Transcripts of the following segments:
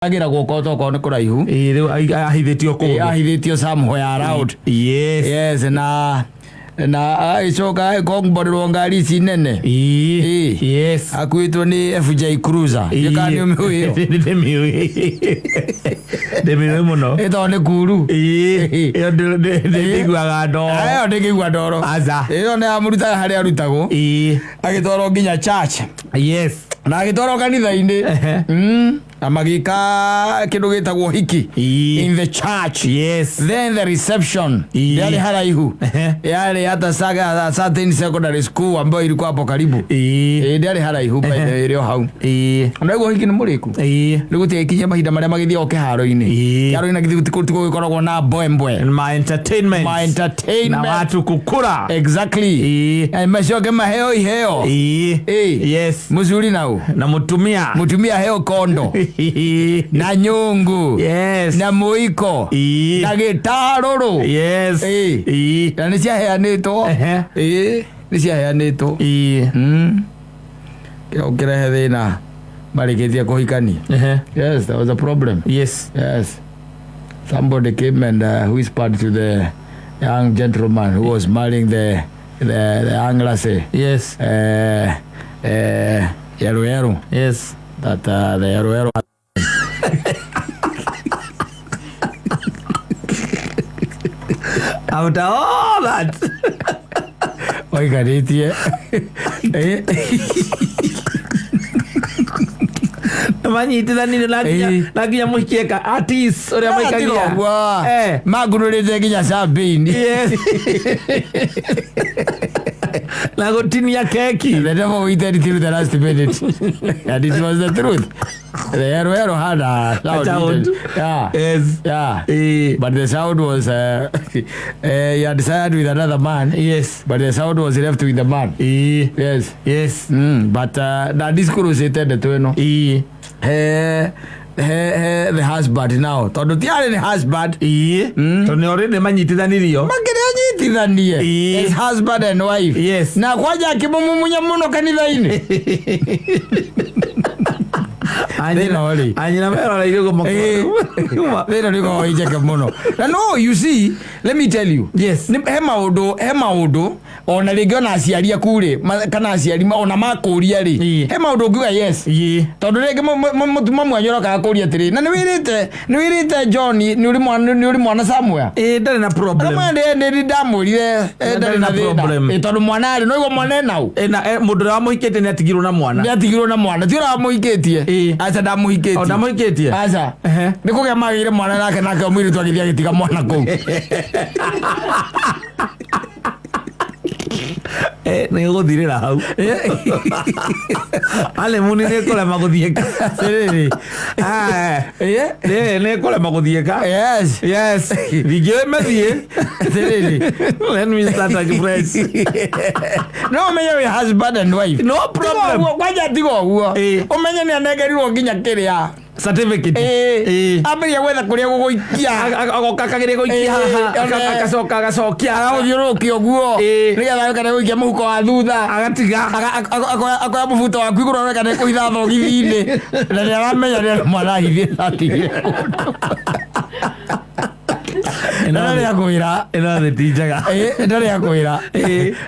Agĩra guoko tokorwo nĩ kũraihu. Ĩĩ, rĩu ahithĩtio kũndũ. Ahithĩtio somewhere around. Yes, na agĩcoka agĩkomborerwo ngari ici nene. Ĩĩ. Ĩĩ. Akuĩtwo nĩ FJ Cruiser. Ndiũĩ nĩ ũmĩũĩ ĩyo. Ndĩmĩũĩ. Ndĩmĩũĩ mũno. Ĩtagwo nĩ kuru. Ĩĩ. Ĩyo ndĩiguaga ndoro. Ĩyo ndĩngĩigua ndoro. Aca. Ĩyo nĩ amũrutaga harĩa arutagwo. Agĩtwarwo nginya church. Na agĩtwarwo kanitha-inĩ. Na magĩka kĩndũ gĩtagwo hiki in the church. Then the reception yarĩ haraihu. Yarĩ hata saga certain secondary school ambayo ilikuwa hapo karibu. Ĩĩ, ndĩarĩ haraihu by the way, ĩrĩ o hau. Na ũguo hiki nĩ mũrĩku. Rĩu gũtiagĩkinyia mahinda marĩa magĩthiagwo kĩharo-inĩ. Kĩharo-inĩ na githĩ gũkoragwo na mbwembwe. Ma entertainment. Ma Na entertainment. watu kukura. Exactly. Macoke maheo iheo. Ĩĩ. Mũcuri nau. Na mutumia. Mũtumia aheo kondo. Na nyũngũ. Na mũiko. Na gĩtarũrũ. Ĩĩ. Na nĩ ciaheanĩtwo. Ĩĩ, nĩ ciaheanĩtwo. Kĩo kĩrehe thĩna marĩkĩtie kũhikania. Yes, there was a problem. Yes. Somebody came and whispered to the young gentleman who was marrying the young lassie. Yeru Yeru. That the Yeru Yeru. After all that. Oikarĩtie. Manyitithanire na nginya na nginya mũhikie ka artist ũrĩa maikagia. Ũguo. Mangunũrĩte nginya champagne. Na gũtinia keki. The devil waited till the last minute. And it was the truth. The Yeru Yeru had a sound. A sound. Yeah. Yeah. But the sound was, he had decided with another man. But the sound was left with the man. Yes. But na disclosete ndeto ĩno. He, he, he, the husband now. Tondũ ti arĩ nĩ husband. Ĩĩ. Tondũ nĩ already manyitithanirio. Makĩrĩ anyitithanie. As husband and wife. Na kwanja akĩmũmumunya mũno kanitha-inĩ. Thĩna ũrĩ. Anyina meroreire ũguo Thĩna nĩ ũkoragwo wĩ njeke mũno. Na no, you see, let me tell you. He maũndũ, he maũndũ ona rĩngĩ ona aciari aku rĩ, kana aciari ona makũria rĩ, he maũndũ ũngiuga yes. Tondũ rĩngĩ mamu wanyu arokaga kũria atĩrĩ, na nĩ wĩrĩte John nĩ ũrĩ mwana, nĩ ũrĩ mwana somewhere. Ĩĩ, ndarĩ na problem. Rĩmwe nĩ ndamwĩrire, ndarĩ na thĩna. Problem. Tondũ mwana arĩ, no igua mwana enau. Na mũndũ ũrĩa wamũhikĩtie nĩ atigirwo na mwana. Nĩ atigirwo na mwana, ti ũrĩa wamũhikĩtie. Aca, ndamũhikĩtie. O ndamũhikĩtie? Aca. Nĩ kũgĩa magĩire mwana nake, nake mũirĩtu agĩthiĩ agĩtiga mwana kũu. Nĩ gũthirĩra hau. Honeymoon nĩ ĩkũrema gũthiĩka. Atĩrĩrĩ. Nĩ ĩkũrema gũthiĩka. Yes. Yes. Ringĩ mĩthiĩ. Atĩrĩrĩ. Let me start afresh. No ũmenye wĩ husband and wife. No problem. Tiga ũguo, kwanja tiga ũguo. Ũmenye nĩ anengerirwo nginya kĩrĩa. Certificate. Ambĩrĩria gwetha kũrĩa gũgũikia. Agoka akageria gũikia haha, agacoka agacokia. Agagũthiũrũrũkia ũguo. Nĩgetha oe kana gũikia mũhuko wa thutha. Agatiga. Akoya mũbuto waku igũrũ arore kana kũhitha thogithi-inĩ. Na nĩ aramenya nĩ mwana ahithĩte atigire kũndũ. Ndarĩ akwĩra. Ĩno thĩ ti njega. Ndarĩ akwĩra.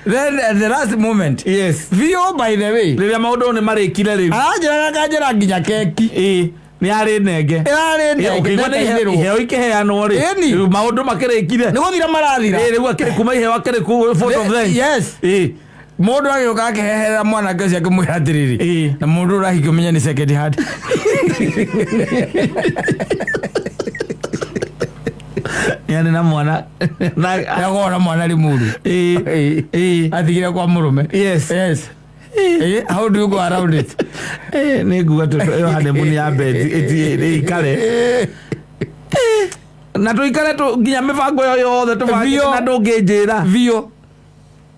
Then at the last moment. Biũ by the way. Rĩrĩa maũndũ nĩ marĩkire rĩu. Aranjĩra akanjĩra nginya keki. Nĩ yarĩ nenge. Ĩrarĩ nenge. Ũkĩigua nĩ iheo ikĩheanwo rĩ. Ĩni. Rĩu maũndũ makĩrĩkire. Nĩ gũthira marathira. Rĩu akĩrĩ kuma iheo akĩrĩ ku vote of thanks. Yes. Mũndũ agĩũka akĩheherera mwanake ũcio akĩmwĩra atĩrĩrĩ. Na mũndũ ũrahikio ũmenye nĩ second hand. Nĩ arĩ na mwana. Nĩakorwo na mwana Limuru. Atigire kwa mũrũme. Yes. How do you go around it? Nĩ nguga ĩyo honeymoon ya mbeti ĩikare. Na tũikare nginya mĩbango ĩyo yothe tũbangĩte Biũ. na ndũngĩnjĩra. Biũ.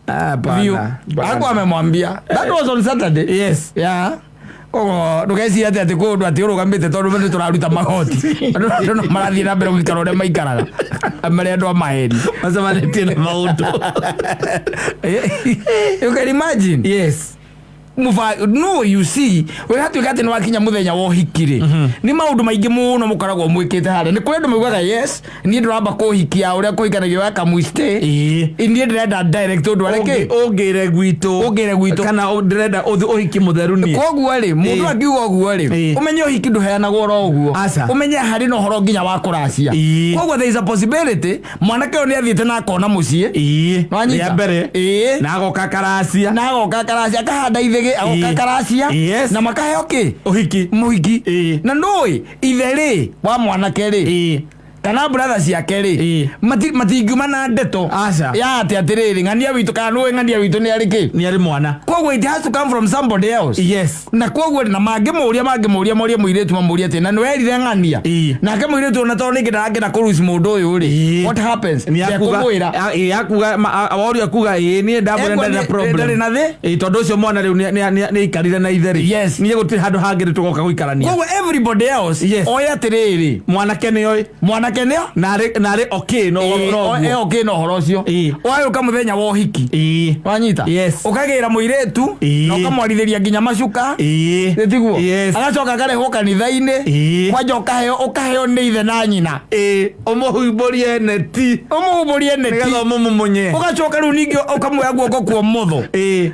Hapana. Biũ. Hakuwa amemwambia. That was on Saturday. Yeah. Koguo ndũgecirie atĩ atĩ kũndũ atĩ ũrũgamĩte tondũ nĩ tũraruta magoti. Andũ no marathiĩ na mbere gũikara ũrĩa maikaraga. Marĩ andũ a maheni. Macemanĩtie na maũndũ. You can imagine. Mũba no, you see, wĩgatuĩka atĩ nĩ wakinya mũthenya wa ũhiki rĩ, nĩ maũndũ maingĩ mũno mũkoragwo mwĩkĩte harĩa. Nĩ kũrĩ andũ maugaga, "Yes, niĩ ndĩramba kũhikia ũrĩa kũhikanagio wa kamwiste, niĩ ndĩrenda direct ũndũ arĩ kĩ." Ũngĩre gwitũ. Ũngĩre gwitũ. Kana ndĩrenda ũhiki mũtheru niĩ. Koguo rĩ, mũndũ akiuga ũguo rĩ, ũmenye ũhiki ndũheanagwo oro ũguo. Aca. Ũmenye harĩ na ũhoro nginya wa kũracia. Koguo there is a possibility mwanake ũyũ nĩ athiĩte na akona mũciĩ. Nĩwanyita? Rĩa mbere. Ĩĩ. Na agoka karacia. Na agoka karacia, akahanda ithĩgĩ, agoka karacia. Na makaheo kĩ? Ũhiki. Mũhiki. Na nũĩ ithe rĩ wa mwanake rĩ, kana brother ciake rĩ, matingiuma na ndeto Aca. ya atĩ atĩrĩrĩ, ng'ania witũ, kana nũĩ ng'ania witũ nĩ arĩ kĩ. Nĩ arĩ mwana. Koguo it has to come from somebody else. Na koguo na mangĩmũria morie mũirĩtu, mamũrie atĩ na nĩwerire ng'ania. Nake mũirĩtu ona tondũ rĩngĩ ndarakĩenda kũruci mũndũ ũyũ rĩ, what happens? Nĩ akuga. Ndekũmwĩra. Ĩĩ, akuga woria akuga, "Ĩĩ, niĩ ndamwĩra Ekwa ndarĩ na problem." Ndarĩ na thĩ. Ĩĩ, tondũ ũcio mwana rĩu nĩ aikarire na ithe rĩ. Niĩ gũtirĩ handũ hangĩ rĩ tũgoka gũikarania. Koguo everybody else oye atĩrĩrĩ, Mwanake nĩ oĩ. Mwanake nĩo Na arĩ okay no no ũguo. Okay na ũhoro ũcio. Wagĩũka mũthenya wa ũhiki, wanyita, ũkagĩra mũirĩtu na ũkamwarithĩria nginya macuka. Tiguo? Yes. Agacoka akarehwo kanitha-inĩ. Kwanja ũkaheo nĩ ithe na nyina. Ĩĩ, ũmũhumbũrie neti. Ũmũhumbũrie neti. Nĩgetha ũmũmumunye. Ũgacoka rĩu ningĩ ũkamuoya guoko kwa ũmotho. Ĩ.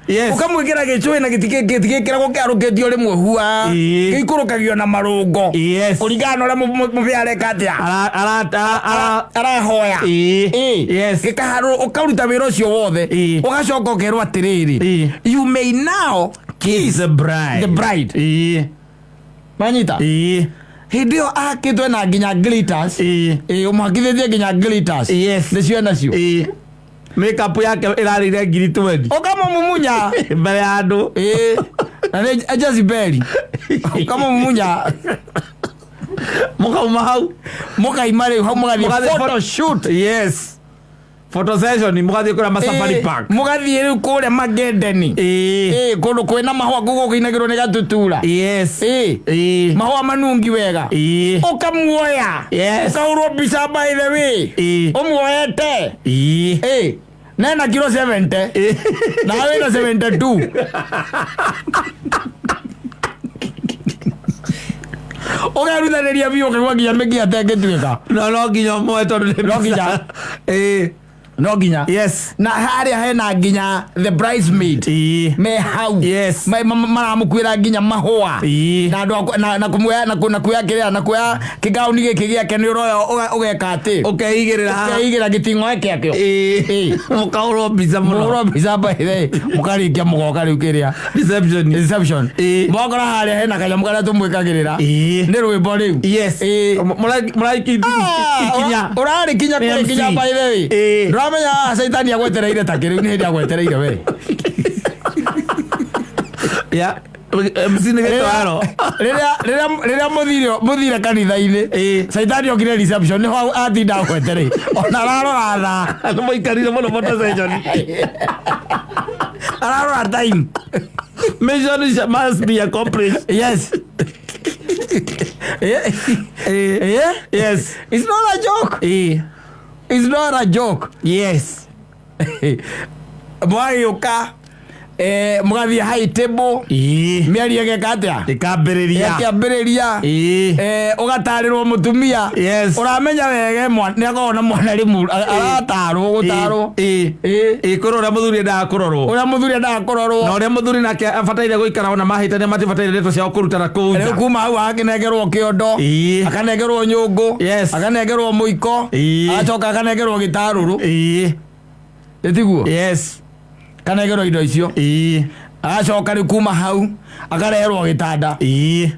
Ũkamwĩkĩra gĩcũĩ, na gĩtigĩkĩragwo kĩarũkĩtio rĩmwe hua. Gĩikũrũkagio na marũngo kũringana na ũrĩa mũbĩa areka atĩa. Ara ara ara ara Arahoya. Gĩkaharũrwo, ũkaruta wĩra ũcio wothe. Ũgacoka ũkerwo atĩrĩrĩ, "You may now kiss the bride." The bride. Manyita? Hĩndĩ ĩyo ahakĩtwe na nginya glitters. Ĩĩ, ũmũhakithĩtie nginya glitters. Nĩcio enacio. Makeup yake ĩrarĩire ngiri 20. Ũkamũmumunya mbere ya andũ. Ĩĩ, na nĩ Jezebeli, ũkamũmumunya. Mũkauma hau. Mũkaima rĩu hau, mũgathiĩ Mũgathiĩ photo shoot. Yes, photo session, mũgathiĩ kũrĩa ma safari park. Mũgathiĩ rĩu kũrĩa magendeni. Ĩĩ, kũndũ kwĩna mahũa, kũguo kũinagĩrwo nĩ gatutura. Mahũa manungi wega. Ũkamuoya. Ũkahũrwo mbica, by the way, ũmuoete. Ĩĩ, nena kiro 70, nawe wĩna 72. Ũkerutanĩria biũ, ũkaigua nginya mĩkiha tengĩtuĩka. No nginya ũmwe tondũ nĩ No mbica. nginya. No nginya. Na harĩa hena nginya the bridesmaid me hau. Maramukuĩra nginya mahũa. Na andũ na kũmuoya na kuoya kĩrĩa, na kuoya kĩgauni gĩkĩ gĩake nĩ ũroya, ũgeka atĩ Ũkeigĩrĩra haha. Ũkeigĩra gĩting'oe kĩakĩo. Mũkahũrwo mbica mũno. Mũhũrwo mbica by mũkarĩkia, mũgoka rĩu kĩrĩa, reception. Reception. Mwakora harĩa hena kanyamũ karĩa tũmwĩkagĩrĩra. Nĩ rwĩmbo rĩu. Mũraiki ikinya. Ũrarĩ kinya Nĩ kũrĩ MC. kinya, by the way. Ndũramenya haha caitani agwetereire ta kĩrĩu, nĩ hĩndĩ agwetereire we. Ya MC nĩ gĩtwaro. Rĩrĩa mũthire kanitha-inĩ, caitani okire reception, nĩho atinda agwetereire, ona ararora thaa. Nĩ mũikarire mũno photo session. Ararora time. Mission must be accomplished. Yes. Yes. It's not a joke. It's not a joke. Mwagĩũka, mũgathiĩ high table. Mĩario ĩgeka atĩa? Ĩkambĩrĩria. Ĩkĩambĩrĩria. Ũgatarĩrwo mũtumia. Ũramenya wega nĩ akoragwo na mwana rĩmwe, aratarwo gũtarwo. Ĩĩ, kũrĩ ũrĩa mũthuri endaga kũrorwo. Ũrĩa mũthuri endaga kũrorwo. Na ũrĩa mũthuri nake abataire gũikara, ona mahĩtania matibataire ndeto ciao kũrutana kũu Rĩu nja. kuma hau akanengerwo kĩondo, akanengerwo nyũngũ, akanengerwo mũiko, agacoka akanengerwo gĩtarũrũ. Ĩtiguo? Yes. Kanengerwo indo icio. Agacoka rĩu kuma hau akareherwo gĩtanda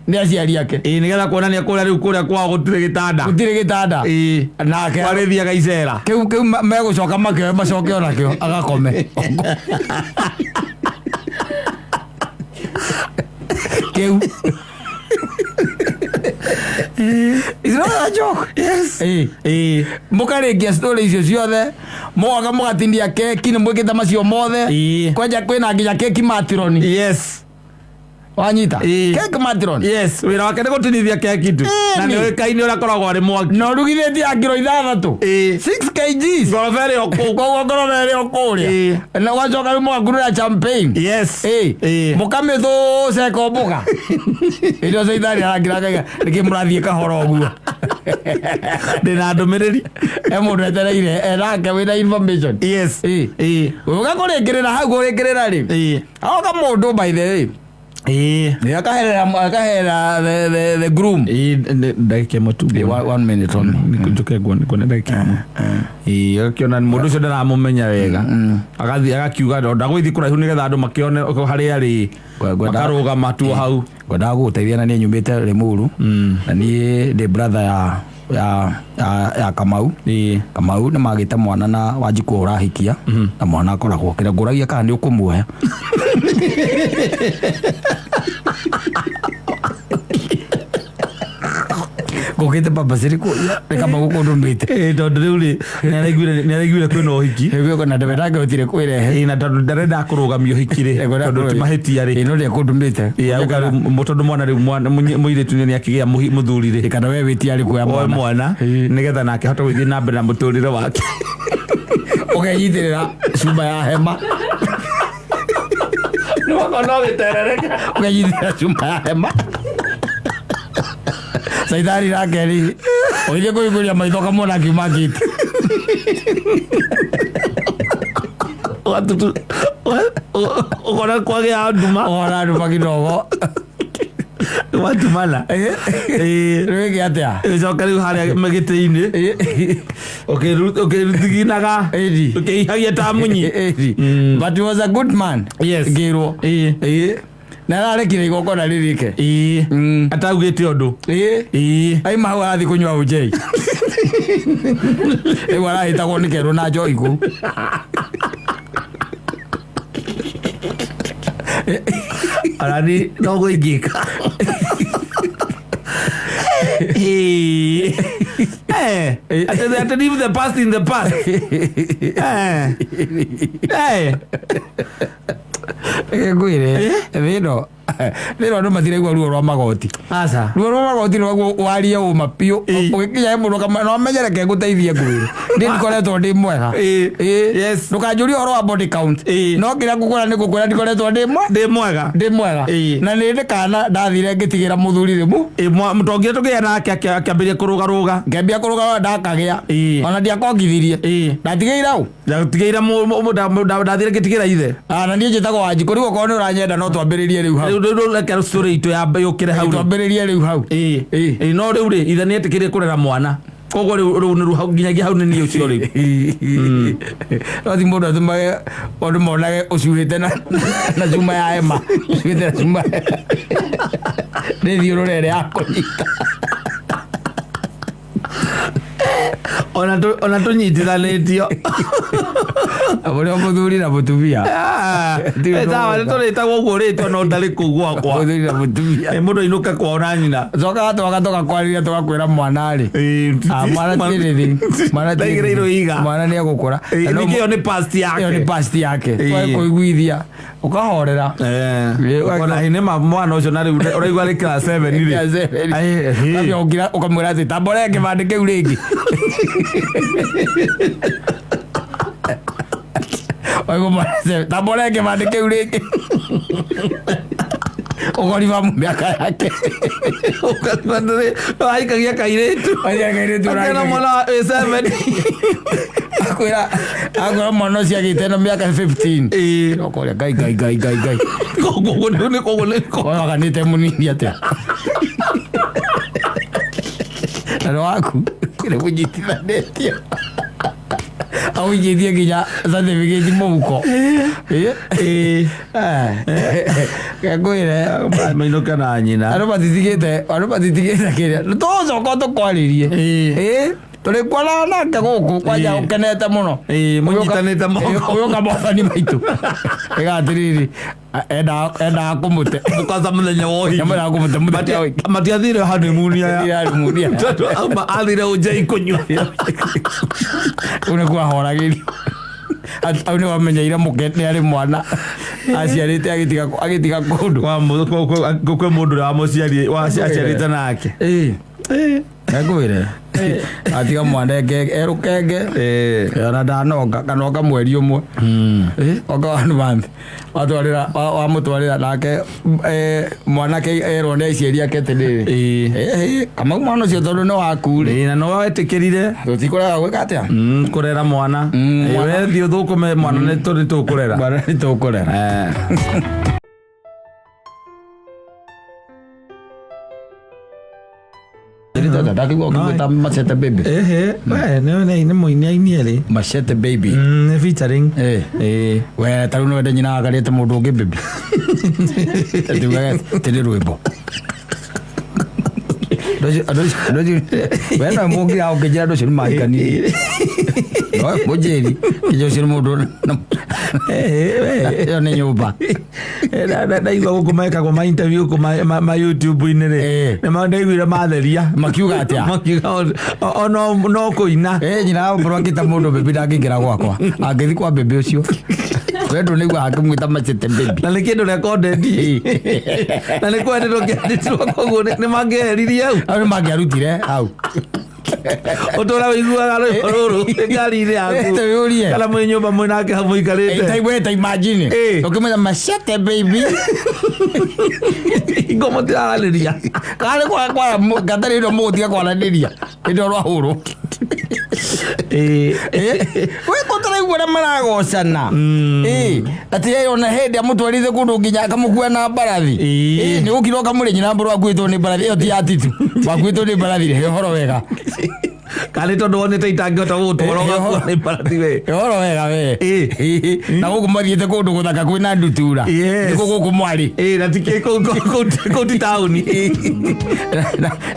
nĩ aciari ake. Ĩĩ, nĩgetha kuonania kũrĩa rĩu kũrĩa kwao gũtirĩ gĩtanda. Gũtirĩ gĩtanda. Nake Kwarĩthiaga icera. Kĩu megũcoka makĩoe, macoke onakĩo agakome kĩu. It's not a joke. Mũkarĩkia story icio ciothe, mũgoka mũgatindia keki, nĩ mwĩkĩte macio mothe. Kwanja kwĩna nginya keki matironi. Wanyita. Ĩĩ. Cake matron. Yes, wĩra wake nĩ gũtinithia keki tu. Ĩni. Na nĩ ũĩkaine ũrĩa akoragwo arĩ mwaki. Na ũrugithĩtie ya kiro 6. Ĩĩ. 6 kgs. Ngoroba ĩrĩ o kũu. Koguo ngoroba ĩrĩ o kũrĩa. Ĩĩ. Na ũgacoka rĩu mũgakurura champagne. Yes. Ĩĩ. Ĩĩ. Mũkamĩthũca ĩkombũka. Ĩrĩa caithani arakira akaiga nĩkĩ mũrathiĩ kahora ũguo. Ndĩna ndũmĩrĩri. He mũndũ etereire enake wĩna information. Yes. Ĩĩ. Ĩĩ. Ũgakũrĩkĩrĩra hau kũrĩkĩrĩra rĩ. Ĩĩ. Agoka mũndũ by the way. Ĩĩ. Nĩ akaherera the groom. Ĩĩ, ndagĩka ĩmwe tu. One minute only. Njoke nguone ndagĩka ĩmwe. Ĩĩ, agakĩona mũndũ ũcio ndaramũmenya wega. Agathiĩ agakiuga ndagũgĩthiĩ kũraihu nĩgetha andũ makĩone harĩa arĩ. Makarũgama tu hau. Ngwendaga gũgũteithia na niĩ nyumĩte Limuru. Na niĩ ndĩ brother ya Kamau. Ĩĩ. Kamau nĩ magĩte mwana na Wanjikũ ũrahikia na mwana akoragwo kĩrĩa ngũragia kana nĩ ũkũmuoya. Ngũkĩte purposely kũria nĩ Kamau gũkũndũmĩte. Ĩĩ, tondũ rĩu rĩ nĩaraiguire kwĩna ũhiki. Ĩguo na ndebe ndangĩhotire kwĩrehe. Ĩĩ, na tondũ ndarenda kũrũgamia ũhiki rĩ, tondũ ti mahĩtia rĩ. Ĩĩ, no nĩekũndũmĩte. Ĩĩ, auga rĩu tondũ mwana rĩu mũirĩtu nĩ akĩgĩa mũthuri rĩ. Kana we wĩtia arĩ kuoya Oe mwana. mwana nĩgetha nake ahote gũthiĩ na mbere na mũtũrĩre wake. Ũkenyitĩrĩra cuma ya hema. Nĩwakona ũgĩterereka. Ũkenyitĩrĩra cuma ya hema. Caithani nake rĩ ũgĩthiĩ kũhingũria maitho ũkamwona akiuma ngĩti. Ũkona kwagĩa nduma. Ũkona nduma kidogo. Watumana. Ĩĩ. Rĩu ĩngĩ atĩa? Ĩcoka rĩu harĩa gĩtĩ-inĩ ũkĩrutiginaga Ĩni. ũkĩihagia ta munyi. Ĩni. But he was a good man. Yes. Ngĩrwo. Ĩĩ. Ĩĩ. Na ararekire igongona rĩrĩke. Ĩĩ. Ataugĩte ũndũ. Ĩĩ. Ĩĩ. Aima hau arathiĩ kũnyua ũnjei. Rĩu arahĩtagwo nĩ kerwo na njohi kũu. Ona ni no gwĩngĩka. Ĩĩ. Eh, atĩ leave the past in the past. Eh. Eh. Ngwĩre thĩno thĩno andũ matiraigua ruo rwa magoti. Aca. Ruo rwa magoti rwaguo warie ũma biũ. Ĩĩ. Ũgĩkinya he mũndũ no amenye reke ngũteithie ngwĩre. Niĩ ndikoretwo ndĩ mwega. Ĩĩ. Ĩĩ. Yes. Ndũkanjũrie ũhoro wa body count. Ĩĩ. No kĩrĩa ngũkwĩra nĩ ngũkwĩra ndikoretwo ndĩ mwega. Ndĩ mwega. Ndĩ mwega. Ĩĩ. Na nĩ ndĩ kana ndathire ngĩtigĩra mũthuri rĩmu. Ĩĩ, mũtongire tũkĩgĩa nake akĩambĩrĩria kũrũgarũga. Ngĩambia kũrũgama ndakagĩa. Ĩĩ. Ona ndiakongithirie. Ĩĩ. Ndatigĩire ũ. Ndatigĩire ndathire ngĩtigĩra ithe. Ah, na niĩ njĩtagwo Wanjikũ rĩu okorwo nĩ ũranyenda no twambĩrĩrie rĩu hau. Rĩu rĩu reke story itũ ya yũkĩre hau rĩu. Twambĩrĩrie rĩu hau. Ĩĩ. Ĩĩ. Ĩĩ, no rĩu rĩ ithe nĩetĩkĩrire kũrera mwana. Koguo rĩu rĩu nĩ hau nginyagia hau nĩ niĩ ũcio rĩu. No ti mũndũ atũmage andũ monage ũcuhĩte na cuma ya hema. Ũcuhĩte na cuma. Nĩ thiũrũra ĩrĩa ya kũnyita. Ona tũnyitithanĩtio. Ũrĩa mũthuri na mũtumia. Ti ũndũ Sawa, ũgwĩka. nĩ tũrĩtagwo ũguo rĩtwa no ndarĩ kũu gwakwa. Mũthuri na mũtumia. Ĩ, mũndũ ainũke kwao na nyina. Cokaga twaka tũgakwarĩria tũgakwĩra mwana rĩ. Ĩĩ, Ah, mwana ti anything. Mwana ti Ndaigĩrĩirwo anything. ihiga. Mwana nĩ egũkũra. Ĩĩ, Na no ningĩ ĩyo nĩ past yake. ĩyo nĩ past yake. Ĩĩ. Twage kũiguithia ũkahorera. Ĩĩ, Ũkona hĩ nĩ ma mwana ũcio na rĩu ũraigua arĩ class 7 rĩ. Aĩ, ĩĩ. Ũkambia gũkira ũkamwĩra atĩ tambore kĩbandĩ kĩu rĩngĩ. Waigua mwana tambore kĩbandĩ kĩu rĩngĩ. Ũkoriba mĩaka yake. Ũkariba ndũrĩ waikagia kairĩtu. Waikagia kairĩtu, Akĩona ũraikagia. mwana wĩ 7. Akwĩra mwana ũcio agĩte na mĩaka 15. Ĩĩ. Ũkoria ngai ngai ngai ngai ngai. Koguo nĩ koguo nĩ koguo. Waganĩte mũnini atĩa? Na nĩ waku nĩ mũnyitithanĩtio. Aũigĩtie nginya certificate mũhuko. Ĩĩ. Ĩĩ. Ngwĩre Mainũke na nyina. andũ matitigĩte kĩrĩa tũgũcoka tũkwarĩrie. Ĩĩ. Ĩĩ. Tũrĩkuona nake gũkũ kwanja Ĩĩ. ũkenete mũno. Ĩĩ, mũnyitanĩte moko. Ũgĩũka mwathani maitũ. Ĩga atĩrĩrĩ endaga kũmũte. Kwanza mũthenya wa ũhiki. Endaga kũmũte mũthenya wa ũhiki. Matiathire honeymoon aya. Honeymoon aya. Tondũ auma athire ũnjei kũnyua. Kũu nĩkuo ahoragĩrio. Au nĩ wamenyeire mũke nĩ arĩ mwana aciarĩte agĩtiga kũndũ. Kwĩ mũndũ ũrĩa wamũciari aciarĩte nake. Ĩĩ. Ngwĩre atiga mwana erũkenge ona ndanonga kanonga mweri ũmwe. Ĩ, onga one month watwarĩra wamũtwarĩra nake mwanake erwo nĩ aciari ake atĩrĩrĩ, "Kamau, mwana ũcio tondũ nĩ waku rĩ, Ĩĩ, na no wetĩkĩrire tũtikũrega gwĩka atĩa?" Kũrera mwana. Mwana. We thiĩ ũthũkũme, mwana nĩ tũkũrera. Mwana nĩ tũkũrera. Ndakĩigua ũkĩgwĩta Machete Baby. Ehe, we nĩ mũini ainie rĩ. Machete Baby. Nĩ featuring. Ĩĩ. We ta rĩu no wende nyina agarĩte mũndũ ũngĩ baby? Tugaga atĩ nĩ rwĩmbo. Andũ acio we no mũngira ũkĩnjĩra andũ acio nĩ mahikanirie, no mũnjĩri kĩnja ũcio nĩ mũndũ ĩyo nĩ nyũmba. Ndaigua gũkũ mekagwo ma interview gũkũ ma YouTube-inĩ rĩ, nĩ ndaiguire matheria. Makiuga atĩa? Makiuga o no kũina. Ĩ, nyina wa mũndũ akĩta mũndũ baby ndangĩingĩra gwakwa, angĩthi kwa baby ũcio we ndũnĩigua akĩmwĩta Machete Baby. Na nĩ kĩndũ recorded na nĩ kwendetwo kĩandĩtwo, koguo nĩ mangĩeheririe hau. Hau nĩ mangĩarutire hau. Ũtũra wĩiguaga rwĩmbo rũrũ ngari-inĩ yaku Tũyũrie. kana mwĩ nyũmba mwĩ nake hau mũikarĩte. Ta we ta imagine ũkĩmwĩta Machete Baby. Hingo mũtiraranĩria. Karĩ kwa kwa ngatarĩ ĩno mũgũtiga kwaranĩria ĩno rwahũrwo. We kũtaraigua ũrĩa maragocana. Ĩ, atĩ ye ona hĩndĩ amũtwarire kũndũ nginya akamũkua na mbarathi. Ĩ, nĩ gũkira ũkamũrĩ nyina mbũrũ akuĩtwo nĩ mbarathi ĩyo ti ya titu wakuĩtwo nĩ mbarathi rĩ, ũhoro wega. Kana nĩ tondũ wonete itangĩhota gũgũtwara ũgakua nĩ mbarathi we. Ũhoro wega we. Na gũkũ mathiĩte kũndũ gũthaka kwĩna ndutura. Nĩkuo gũkũ mwarĩ. Ĩ, na ti kũu ti taũni.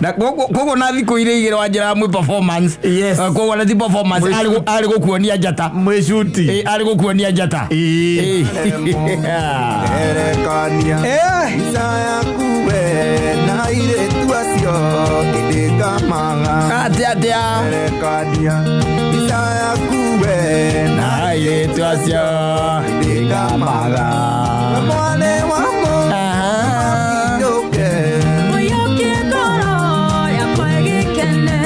Na koguo na thikũ iria igĩrĩ wanjĩra mwĩ performance. Koguo na ti performance, arĩ gũkuonia njata. Mwĩ shuti. Ĩ, arĩ gũkuonia njata. Ĩ. Erekania mbica yaku we na airĩtu acio ĩndĩ ngamaga. Atĩa atĩa? Erekania mbica yaku we na airĩtu acio ĩndĩ ngamaga mwane wamo ndũke. Mũiyũkie ngoro yakwa ĩgĩkene,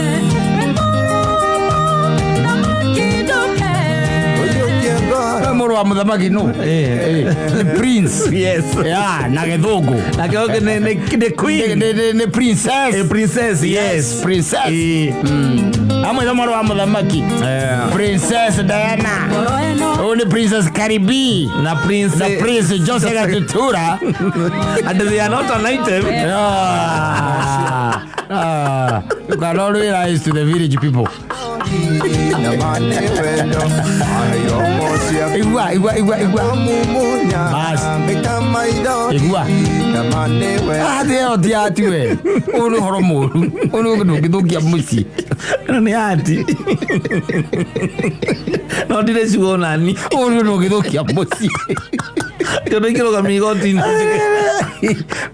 Thamaki ndũke. Ũiyũkie ngoro. We mũrũ wa mũthamaki no nĩ prince. Yeah, na gĩthũngũ. Nakĩo nĩ queen. Nĩ princess. A princess, yes. Princess. Amwe mwarĩ wa mũthamaki, Princess Diana. Ngoro ĩno Ũyũ nĩ Princess Karibi na prince na Prince Jose Gatutura. And they are not an item. Ah, ah, you cannot realize to the village people. Na mane wendo iromo ciaku. Igua, igua, igua, igua. Mumunya. Bas. Ngaita maithori. Igua. Na mane wendo. Atĩ ĩyo ti ati we, ũyũ nĩ ũhoro mũru, ũyũ nĩ ũndũ ũngĩthũkia mũciĩ. Ĩno nĩ ati no ndirĩ ciugo nani. Ũyũ nĩ ũndũ ũngĩthũkia mũciĩ. Tondũ ingĩrũgamia igoti-inĩ.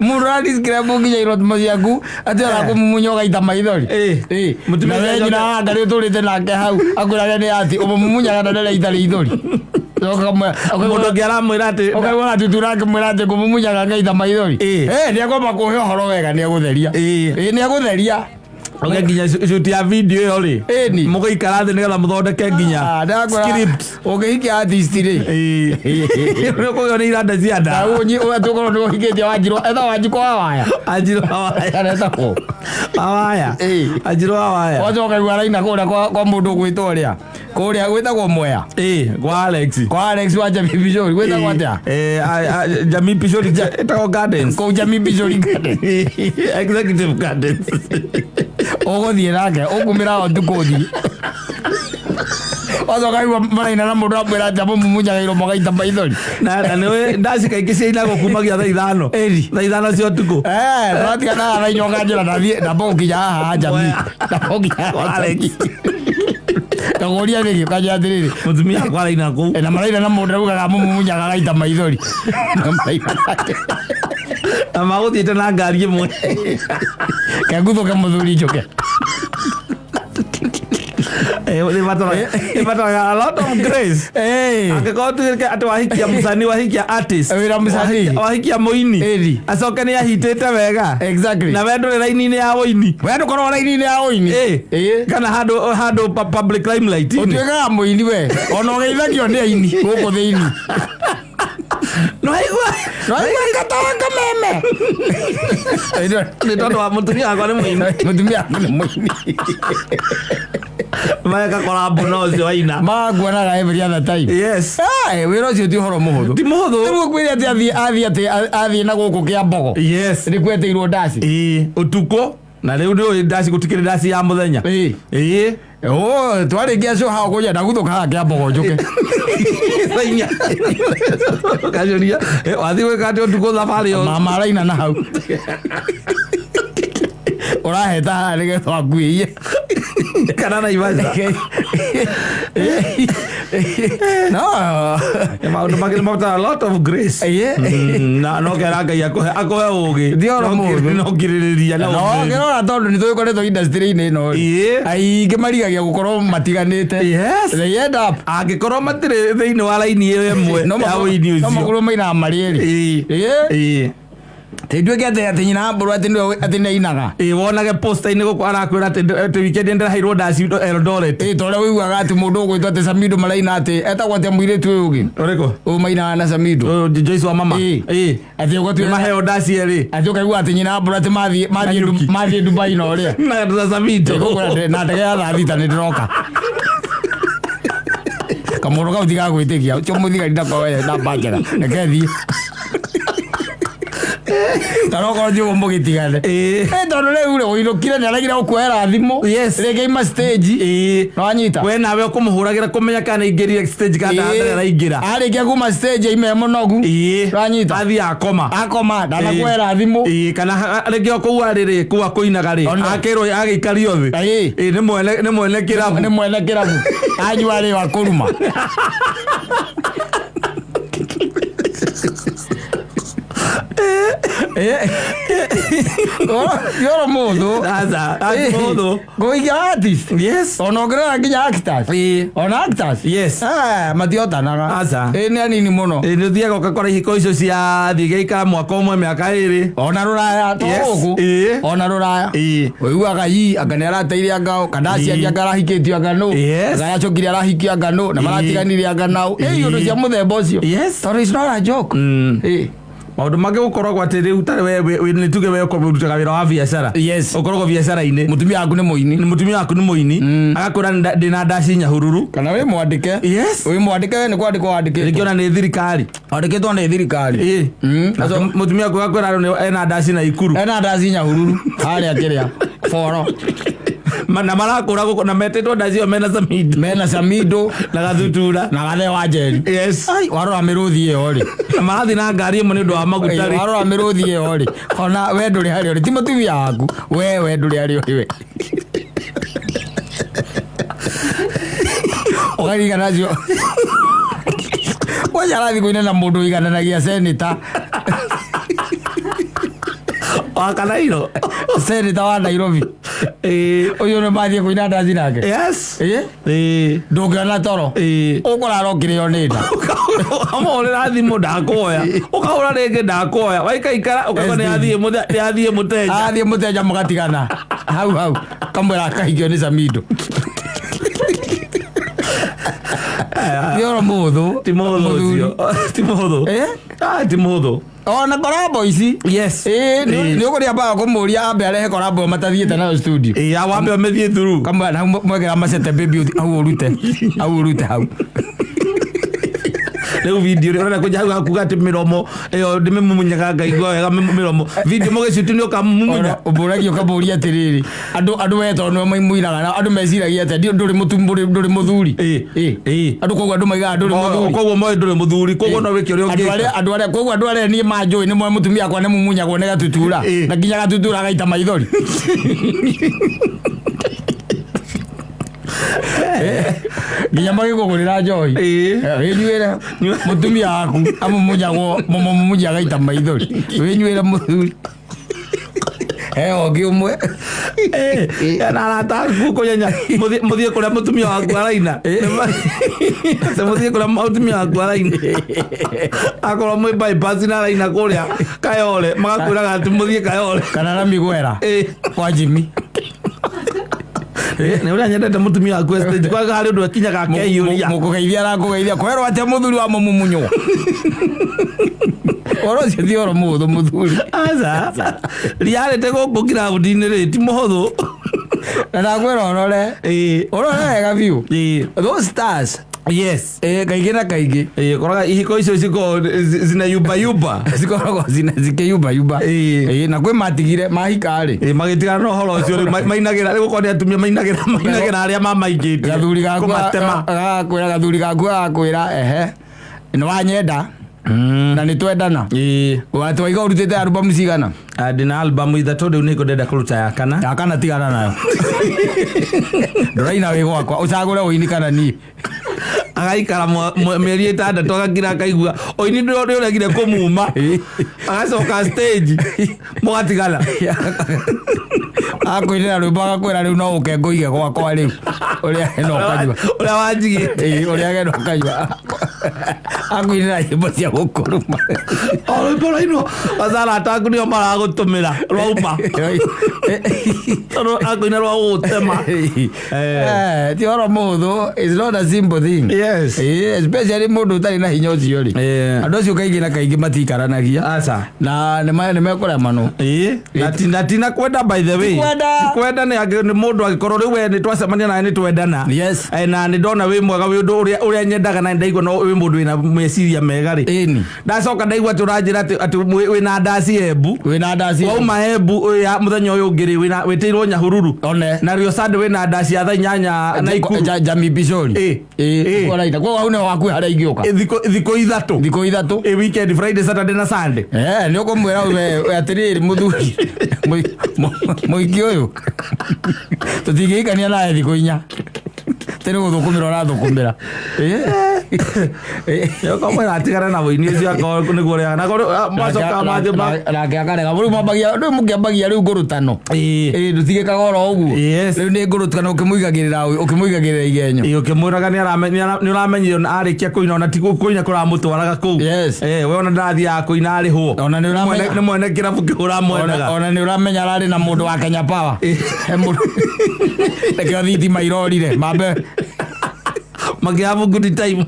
Mũndũ aradescribe nginya iromo ciaku atĩ arakũmumunya ũgaita maithori. Ĩ. Mũtumia Na we ũcio nyina wa ngarĩ ũtũrĩte nake hau akwĩrage nĩ ati ũmũmumunyaga na ndaraita rĩithori. Mũndũ ũngĩ aramwĩra atĩ Ũkaigua gatutura akĩmwĩra atĩ ngũmumunya ngaita maithori. Nĩ akwamba kũhe ũhoro wega, nĩ agũtheria. Nĩ agũtheria. Oge nginya shoot ya video ĩyo rĩ, Ĩni. mũgĩikara thĩ nĩgetha mũthondeke nginya Ah, ndakwĩra, script. Ũngĩhikia artist rĩ, Nĩ ũkũgĩo nĩ iranda cia nda. Tũkorwo nĩ ũhikĩtie Wanjirũ, etha Wanjikũ wa Waya. Anjirũ wa Waya. Kana etagwo Wa Waya. Anjirũ wa Waya. Wacoka igua araina kũrĩa kwa mũndũ ũgwĩtwo ũrĩa kũrĩa gwĩtagwo Mwea. Ĩ, kwa Alex. Kwa Alex wa Jamii Pishori gwĩtagwo atĩa? Jamii Pishori ĩtagwo Gardens. Kũu Jamii Pishori Gardens. Executive Gardens. Ũgũthiĩ nake ũkumĩra ũtukũ ũthiĩ wacoka igua maraina na mũndũ amwĩra atĩ amũmumunyaga iromo gaita maithori. Na nĩwe ndaci kaingĩ ciainagwo kumagia thaa 5. Ĩri. Thaa 5 cia ũtukũ. Tũratigana haha thaa 4 ũkanjĩra ndathiĩ ndamba gũkinya haha Jamii, ndamba gũkinya haha Jamii, ndagũria nĩkĩ ũkanjĩra atĩrĩrĩ, Mũtumia wakwa araina kũu. Na maraina na mũndũ augaga amũmumunyaga gaita maithori na maraina nake. Na magũthiĩte na ngari ĩmwe. Kenguthuke mũthuri njũke. Ĩbataraga a lot of grace. Eh. Angĩkorwo tuĩke atĩ wahikia mũcani, wahikia artist, Wĩra mũcani. wahikia mũini, Ĩni. acoke nĩ ahitĩte wega, Exactly. na we ndũrĩ raini-inĩ ya ũini. We ndũkorwo raini-inĩ ya ũini. Ĩ. Ĩ. Kana handũ public limelight-inĩ. Ũtuĩkaga mũini we ona ũgeithagio nĩ aini gũkũ thĩinĩ. Nĩwaigua? Nĩwaigua gatawa kameme. Nĩ tondũ wa mũtumia wakwa nĩ mũini. Mũtumia waku nĩ mũini. Meka korambo na ũcio waina. Maguonaga every other time. Yes. Ah, wĩra ũcio ti ũhoro mũhũthũ. Ti mũhũthũ. Rĩu ũkwĩre atĩ athiĩ athiĩ na gũkũ kĩa mbogo. Yes. Nĩ kwetĩirwo ndaci. Ĩĩ, ũtukũ na rĩu nĩ ũĩ ndaci, gũtikĩrĩ ndaci ya mũthenya. Ĩĩ. Ĩĩ. Oh, twarĩkia cio hao kũnja ndaguthũka haha kĩa mbogo njũke. Thaa inya. Ũkacũria, wathiĩ gwĩka atĩ ũtukũ thabarĩ ĩyo? Mama araina na hau. Ũraheta haha nĩgetha wanguĩie. Kana Naivasha. No. Maũndũ mangĩ nĩ mabataraga a lot of grace. Ĩĩ. Na no kera Ngai akũhe ũgĩ. Ti ũhoro mũhũthũ. No ngirĩrĩria na No, ũmĩrĩru. ngĩrora tondũ nĩ tũgĩkoretwo industry-inĩ ĩno rĩ. Ĩĩ. Aingĩ marigagia gũkorwo matiganĩte. Yes. They end up Angĩkorwo matirĩ thĩinĩ wa raini ĩyo ĩmwe no ya makorwo ũini no ũcio. makorwo mainaga marĩ erĩ. Ĩĩ. Ĩĩ. Ĩĩ. Tĩ nduĩke atĩ nyina mbũrũ atĩ nĩwe atĩ nĩ ainaga. Ĩĩ, wonage posta-inĩ gũkũ arakwĩra atĩ weekend ndĩraheirwo ndaci Eldoret. Ĩĩ, ta ũrĩa ũiguaga atĩ mũndũ ũgwĩtwo atĩ Samido maraina atĩ etagwo atĩa mũirĩtu ũyũ ũngĩ? Ũrĩkũ? Ũyũ mainaga na Samido. Ũyũ Joyce wa mama. Ĩĩ. Ĩĩ. Atĩ ũgatuĩka Maheo ndaci erĩ. atĩ ũkaigua atĩ nyina mbũrũ atĩ Nanyuki. mathiĩ Dubai na ũrĩa. Na Samido. Ĩgũkũra na ndege ya thaa thita nĩ ndĩroka. Kamũndũ kau tigagwĩtĩkia ũcio mũthigari ndakoe namba njega reke thiĩ. Kana okorwo ti ũguo mũgĩtigane. Ĩĩ. Ĩ, tondũ rĩu rĩ ũinũkire nĩ aregire gũkuoera thimũ. Yes. Rĩngĩ aima stage. Ĩĩ. Nĩwanyita? We nawe ũkũmũhũragĩra kũmenya kana aingĩrire stage kana ndarĩ araingĩra. Arĩkia kuma stage aime e mũnogu. Ĩĩ. Nĩwanyita? Athiĩ akoma. Akoma ndanakuoera thimũ. Ĩĩ, kana rĩngĩ o kũu arĩ rĩ, kũu akũinaga rĩ, Ona. akĩrwo agĩikario thĩ. Ĩĩ. Ĩĩ, nĩ mwene kĩrabu. Nĩ mwene kĩrabu. Anyua rĩ wa kũruma. Yoro mũthũ. Aca, ti mũhũthũ. Kũiga artist. Yes. Ona ũngĩrora nginya actors. Ĩĩ. Ona actors. Yes. Ah, matihotanaga. Aca. Ĩĩ, nĩ anini mũno. Ĩĩ, nĩ ũthiaga ũgakora ihiko icio cia thiĩ gĩikara mwaka ũmwe, mĩaka ĩrĩ. Ona rũraya to Yes. gũkũ. Ĩĩ. Ona rũraya. Ĩĩ. Ũiguaga yi anga nĩ arateire anga ũ, kana aciari Ĩĩ. anga arahikĩtio anga nũ. Yes. Anga aracokire arahikio anga nũ, na Ĩĩ. maratiganire anga nao. Ĩĩ, Ĩĩ. ũndũ cia mũthemba ũcio. Yes. Tondũ it's not a joke. Ĩĩ. Maũndũ mangĩ gũkoragwo atĩ rĩu tarĩ we nĩ tuge we ũkorwo ũrutaga wĩra wa biacara. Yes. Ũkoragwo biacara-inĩ. Mũtumia waku nĩ mũini. Nĩ mũtumia waku nĩ mũini. Agakwĩra ndĩna ndaci Nyahururu. Kana wĩ mwandĩke. Yes. Wĩ mwandĩke we nĩ kwandĩkwo wandĩkĩtwo. Rĩngĩ ona nĩ thirikari. Wandĩkĩtwo nĩ thirikari. Ĩĩ. Aco- Nake mũtumia waku agakwĩra ena ndaci Naikuru. Ena ndaci Nyahururu harĩa kĩrĩa boro. Na marakũra gũkũ na metĩtwo ndaci ĩyo mena Samido. Mena Samido Na Gathutura. na Gathe wa Njeri. Yes. Ai, warora mĩrũthi ĩyo rĩ. Na marathiĩ na ngari ĩmwe nĩ ũndũ wa maguta Ĩĩ, rĩ. warora mĩrũthi ĩyo rĩ. Ona we ndũrĩ harĩa ũrĩ. Ti mũtumia waku. We ndũrĩ harĩa ũrĩ we. Ũkaririkana acio. Kwanja arathiĩ kũina na mũndũ ũigananagia seneta. Wa Kanairo. Seneta wa Nairobi. Ĩĩ. Ũyũ nĩ mathiĩ kũina ndaci nake. Yes. Ĩĩ. Ĩĩ. Ndũngĩona toro. Ĩĩ. Ũkũrara ũkĩrĩo nĩ nda. Ũkamũhũrĩra thimũ ndakuoya. Ũkahũra rĩngĩ ndakuoya. Waikaikara ũkaigua nĩ athiĩ mũteja. Athiĩ mũteja mũgatigana. Hau hau. Kamwĩra akahikio nĩ Samido. Ti ũhoro mũhũthũ. Ti mũhũthũ ũcio. Ti mũhũthũ. Ĩĩ. Ah, ti mũhũthũ. Ona korabo ici. Yes. Ĩĩ, Ĩĩ. nĩ ũkũrĩa kũmũria ambe arehe korabo matathiĩte nayo studio. Ĩĩ, wambe ũmĩthiĩ through. Kamwĩra hau mwekera macete baby hau ũrute. Hau ũrute hau. Rĩu video rĩ, ũrenda kũnja hau hakuga atĩ mĩromo ĩyo ndĩmĩmumunyaga ngaigua wega mĩromo. Video mũgĩcuti nĩ ũkamumunya. Ũmbũragia ũkamũria atĩrĩrĩ, andũ we tondũ nĩwe mũinaga na andũ meciragia atĩa ndũrĩ ndũrĩ mũthuri. Ĩĩ. Ĩĩ. Ĩĩ. Andũ koguo andũ maigaga ndũrĩ mũthuri. Koguo moĩ ndũrĩ mũthuri, koguo no wĩke ũrĩa Andũ arĩa ũngĩka. andũ arĩa koguo andũ arĩa niĩ manjũĩ nĩ moĩ mũtumia wakwa nĩ mumunyagwo nĩ gatutura Ĩĩ. na nginya gatutura agaita maithori. Nginya magĩkũgũrĩra njohi. Ĩĩ. Wĩnyuĩre mũtumia waku amumunyagwo mũmumunya agaita maithori. Wĩnyuĩre mũthuri. He ũngĩ ũmwe. Na arata aku kũnyenya mũthiĩ kũrĩa mũtumia waku araina. Atĩ mũthiĩ kũrĩa mũtumia waku araina, akorwo mwĩ bypass na araina kũrĩa Kayole, magakwĩraga atĩ mũthiĩ Kayole. Kana na migwera. Kwa Jimmy. Nĩ ũrĩa nyendete mũtumia waku stage kwaga harĩ ũndũ akinyaga akeiyũria. Mũkũgeithia arakũgeithia kwerwo atĩa mũthuri wa mũmumunywo. Ũhoro ũcio ti ũhoro mũhũthũ, mũthuri. Aca, reality gũkũ kirabu-inĩ rĩ ti mũhũthũ. Na ndakwĩra ũrore. Ũrore wega biũ. Those stars. Kaingĩ na kaingĩ. Koraga ihiko icio cikoragwo zina yumba yumba. Cikoragwo zikĩyumbayumba. Na kwĩ matigire mahika rĩ. Magĩtigana na ũhoro ũcio rĩu mainagĩra rĩu gũkorwo nĩ atumia mainagĩra arĩa mamaingĩtie. Gathuri gaku Kũmatema. Gagakwĩra, gathuri gaku gagakwĩra, ehe, nĩ wanyenda na nĩ twendana. Watwaiga ũrutĩte album cigana? Ah, ndĩna album ithatũ, rĩu nĩ ndenda kũruta ya kana. Ya kana tigana nayo, ndũraina wĩ gwakwa, ũcagũre ũini kana niĩ. Agaikara mĩeri 6 agakira akaigua ũini nĩ ũregire kũmuma, agacoka stage mũgatigana. Akwĩrĩra rwĩmbo agakwĩra rĩu no ũke ngũige gwakwa rĩu ũrĩa hena ũkanyua. Ũrĩa wanjigĩte. Ũrĩa hena ũkanyua, akwĩrĩra nyĩmbo cia gũkũruma. O rwĩmbo rwainwo azarata aku nĩo maragũtũmĩra rwauma tondũ akũina rwa gũgũtema. Ti ũhoro mũhũthũ, it's not a simple thing. Especially mũndũ ũtarĩ na hinya ũcio rĩ, andũ acio kaingĩ na kaingĩ matikaranagia. Aca. Na nĩ mekũremanwo. Na tina kwenda, by the way. Ti kwenda. Ti kwenda, nĩ nĩ mũndũ angĩkorwo rĩu we nĩ twacemania nawe nĩ twendana. Na nĩ ndona wĩ mwega, wĩ ũndũ ũrĩa nyendaga, na ndaigua no wĩ mũndũ wĩna meciria mega rĩ, ndacoka ndaigua atĩ ũranjĩra atĩ wĩna ndaci Embu. Wĩna ndaci. Wauma Embu ya mũthenya ũyũ ũngĩ rĩ, wĩtĩirwo Nyahururu. One. Na Rio Sunday wĩna ndaci ya thaa 8 Naikuru. Jami Bishori. Ũraina koguo hau nĩho hakuhĩ harĩa ingĩũka. Thikũ 3. Thikũ 3. Weekend, Friday, Saturday na Sunday. Nĩ ũkũmwĩra we atĩrĩrĩ, mũthuri, mũhiki ũyũ tũtingĩhikania nawe thikũ 4, tĩ nĩ gũthũkũmĩra ũrathũkũmĩra. Ũkamwĩra atigane na ũini ũcio akorwo nĩguo ũrĩa na korwo macoka mangĩ Nake akarega. Rĩu mwambagia, rĩu mũkĩambagia rĩu ngũrũtano. Ndũtigĩkaga oro ũguo. Rĩu nĩ ngũrũtano, ũkĩmũigagĩrĩra igenyo. Ũkĩmwĩraga nĩ ũramenyire ona arĩkia kũina, ona ti kũina kũramũtwaraga kũu. We ona ndarathiaga kũina arĩhwo. Ona nĩ ũramenya. Nĩ mwene kĩrabu kĩu ũramwendaga. Ona nĩ ũramenya ararĩ na mũndũ wa Kenya Power. He mũndũ nĩkĩo thitima irorire mambe. Makĩhave good time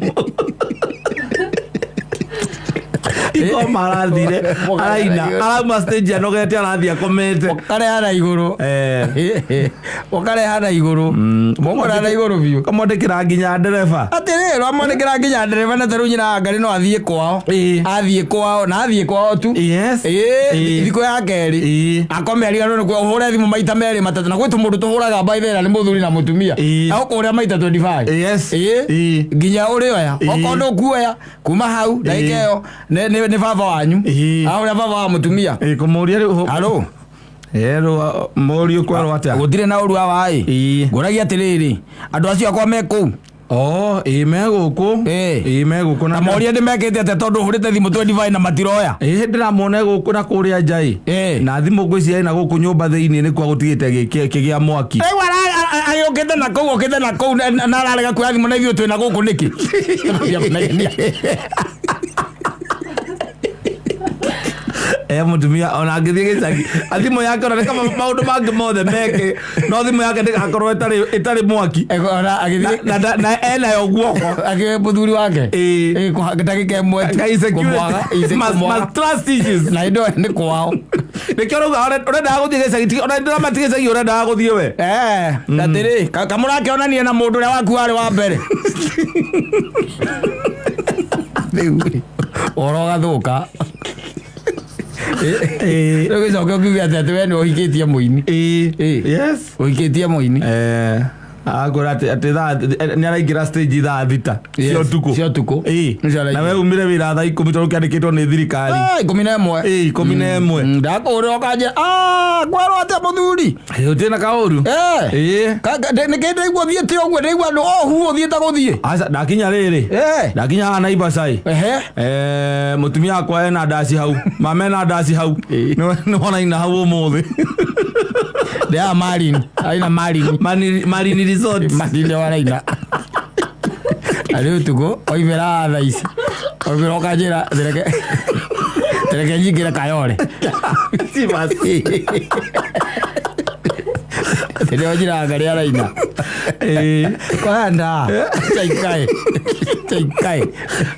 ikoma arathire araina arauma stage anogete arathiĩ akomete. Ũkareha na igũrũ, ũkareha na igũrũ, mũkũreha na igũrũ biũ. Kamwandĩkĩra nginya ndereba. Atĩrĩrĩ, wamwandĩkĩra nginya ndereba, na tarĩu nyina wa Ngarĩ no athiĩ kwao. Athiĩ kwao na athiĩ kwao tu. Thikũ ya kerĩ akome ariganĩrwo nĩ ũhũre thimũ maita merĩ matatũ, na gwĩ tũmũndũ tũhũraga mbaithera nĩ mũthuri na mũtumia, agũkũhũrĩra maita 25. Nginya ũrĩoya. Okorwo ndũkuoya kuma hau ndagĩka ĩyo nĩ baba wanyu ahũrĩra, baba wa mũtumia. Kũmũria rĩu. Halo. Rĩu mũriũ kwerwo atĩa? Gũtirĩ na ũru awa ĩ. Ngũragia atĩrĩrĩ, andũ acio akwa me kũu? Oh, ĩĩ, me gũkũ. Ĩĩ, me gũkũ. Na moria ndĩ mekĩte atĩa, tondũ hũrĩte thimũ 25 na matiroya. Ĩĩ, ndĩramona gũkũ na kũrĩa nja ĩ na thimũ ngwĩciria ĩna gũkũ nyũmba thĩinĩ nĩkuo gũtigĩte kĩgĩa mwaki. Rĩu agĩũkĩte na kũu, okĩte na kũu na ararega kuoya thimũ, na ithuĩ twĩna gũkũ nĩkĩ? E mũtumia ona angĩthiĩ gĩcagi thimũ yake ona nĩ kama maũndũ mangĩ mothe meke, no thimũ yake ndĩgakorwo ĩtarĩ mwaki. Ona agĩthiĩ na enayo guoko. Akĩ mũthuri wake. Ndagĩka 1 tu. Ka insecurity. Kũmwaga, kũmwaga. Must trust issues. Na indo nĩ kwao. Nĩkĩo rauga ũrendaga gũthiĩ gĩcagi ona ndĩrama ti gĩcagi ũrendaga gũthiĩ we. Atĩrĩ, kamũrakĩonanie na mũndũ ũrĩa waku warĩ wa mbere, rĩu rĩ, ũhoro ũgathũka. Rĩu gĩcoke ũkiuge atĩ we nĩ ũhikĩtie mũini. Yes. Ũhikĩtie mũini. Akwĩra atĩ thaa nĩ araingĩra stage thaa 6 cia ũtukũ. Cia ũtukũ. Ĩĩ. Nĩcio araingĩra. Na we umire wĩra thaa 10 tondũ kĩandĩkĩtwo nĩ thirikari. 11. Ĩĩ, 11. Ndakũhũrĩra ũkanjĩra, "Ah, kwerwo atĩa mũthuri?" Gũtirĩ na kaũru. Eh. Ĩĩ. Nĩkĩ ndaigua ũthiĩte ũguo, ndaigua andũ ohu ũthiĩte gũthiĩ. Aca ndakinya rĩrĩ. Eh. Ndakinya haha Naivasha ĩ. Ehe. Eh, mũtumia wakwa ena ndaci hau, mama ena ndaci hau. Ĩĩ. Nĩ wona hau ũmũthĩ. Ndĩaga Marin, aina Marin. Marini Resort. Marin waraina. Na rĩu ũtukũ oimĩra thaa ici, oimĩra ũkanjĩra tereke tereke nyingĩre Kayole. Rĩrĩa njĩraga ngarĩ araina. Ĩĩ. Kwenda chaikae chaikae.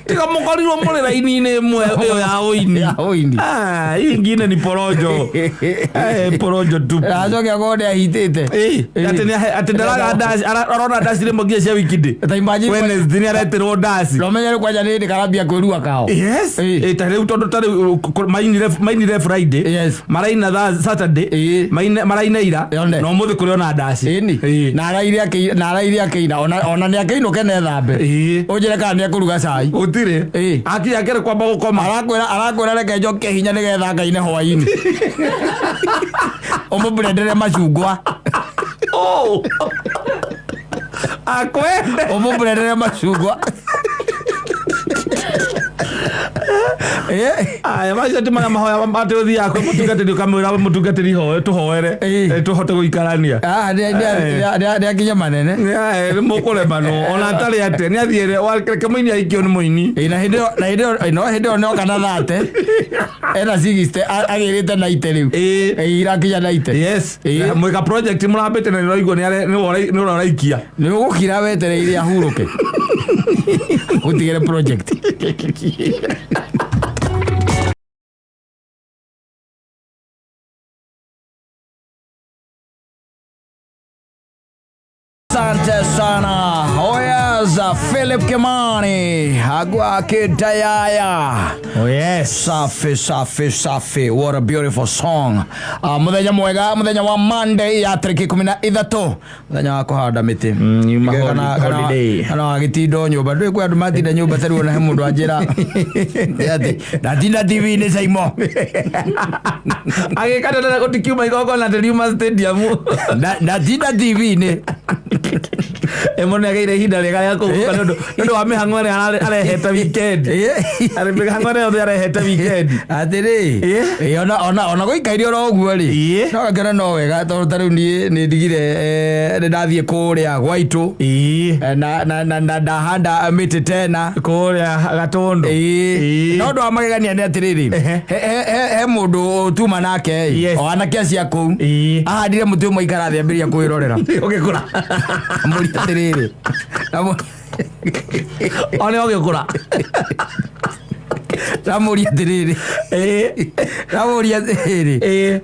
Tiga mũkorirwo mũrĩ raini-inĩ ĩmwe ĩyo ya ũini. Ya ũini. Ah, hii ingine ni porojo. Eh, porojo tupu. Acoke akorwo nĩ ahitĩte. Ĩĩ, atĩ atĩ ndaraga ndaci, arona ndaci rĩmwe nginya cia wikendi. Ta imagine Wednesday nĩ areterwo ndaci. No menye rĩu kwanja nĩ hĩndĩ karambia kwĩrua kao. Yes. Ĩĩ. Ĩĩ, ta rĩu tondũ ta rĩu mainire Friday. Yes. Maraina thaa Saturday. Ĩĩ. Maraina ira. Yone. Na ũmũthĩ kũrĩ ona ndaci. Ĩni. Ĩĩ. Na araire na araire akĩina ona nĩ akĩinũke na ethambe. Ĩĩ. Ũnjĩre kana nĩ ekũruga cai. Gũtirĩ. Ĩĩ. Akinya akĩrĩ kwamba gũkoma. Arakwĩra reke njoke hinya nĩgetha ngaine hwainĩ. Ũmũblendere macungwa. Oh. Akwende. Ũmũblendere macungwa. Eh. Aya macio ti marĩa mahoya atĩ ũthiaga kwĩ mũtungatĩri ũkamwĩra mũtungatĩri hoe tũhoere Ĩĩ. tũhote gũikarania. Ah, nĩ akinya manene. Nĩ mũkũremanwo ona atarĩ atĩa nĩ athiĩre reke mũini aikio nĩ mũini. Ĩ, na hĩndĩ ĩyo- na hĩndĩ ĩyo no hĩndĩ ĩyo nĩoka na thate ena 60 agĩrĩte 90 rĩu. Ĩĩ. Ĩ, irakinya 90. Yes. Ĩĩ. Mwĩka project mũrambĩte na nĩũraigua nĩ ũraikia. Nĩ ũgũkira wetereire ahurũke ũtigĩre project. Asante sana. Oyaza Philip Kimani agwake Dayaya. Oh yes. Safi safi safi, what a beautiful song. Muthenya mwega, muthenya wa Monday ya tariki 13, muthenya wa kuhanda mĩtĩ. Yuma holiday. Kana wagĩtinda nyũmba, ndũĩ kwĩ andũ matinda nyũmba tarĩu ona he mũndũ anjĩra atĩ ndatinda TV-inĩ Saimo. Agĩkata tena gũtikiuma igongona atĩ riuma stadium. Ndatinda TV-inĩ. Ĩmwe nĩ agĩire ihinda rĩega rĩa kũhurũka nĩ ũndũ wa mĩhang'o ĩrĩa arehete weekend. Arĩ mĩhang'o ĩrĩa yothe arehete weekend. Atĩrĩ. Ĩĩ. Ĩ, ona gũikaire oro ũguo rĩ, Ĩĩ. no gakĩona no wega tondũ ta rĩu niĩ nĩ ndigire, nĩ ndathiĩ kũrĩa gwaitũ. Ĩĩ. Na ndahanda mĩtĩ tena. Kũrĩa Gatũndũ. Ĩĩ. Ĩĩ. No ũndũ wa magegania nĩ atĩrĩrĩ, Ehe. he mũndũ tuma nake ĩ, Yes. o anake acio a kũu Ĩĩ. ahandire mũtĩ ũmwe aikara thĩ ambĩrĩria kwĩrorera. Ũgĩkũra. Amũria atĩrĩrĩ, One ũgĩkũra. Ndamũria atĩrĩrĩ, Ĩĩ. ndamũria atĩrĩrĩ, Ĩĩ.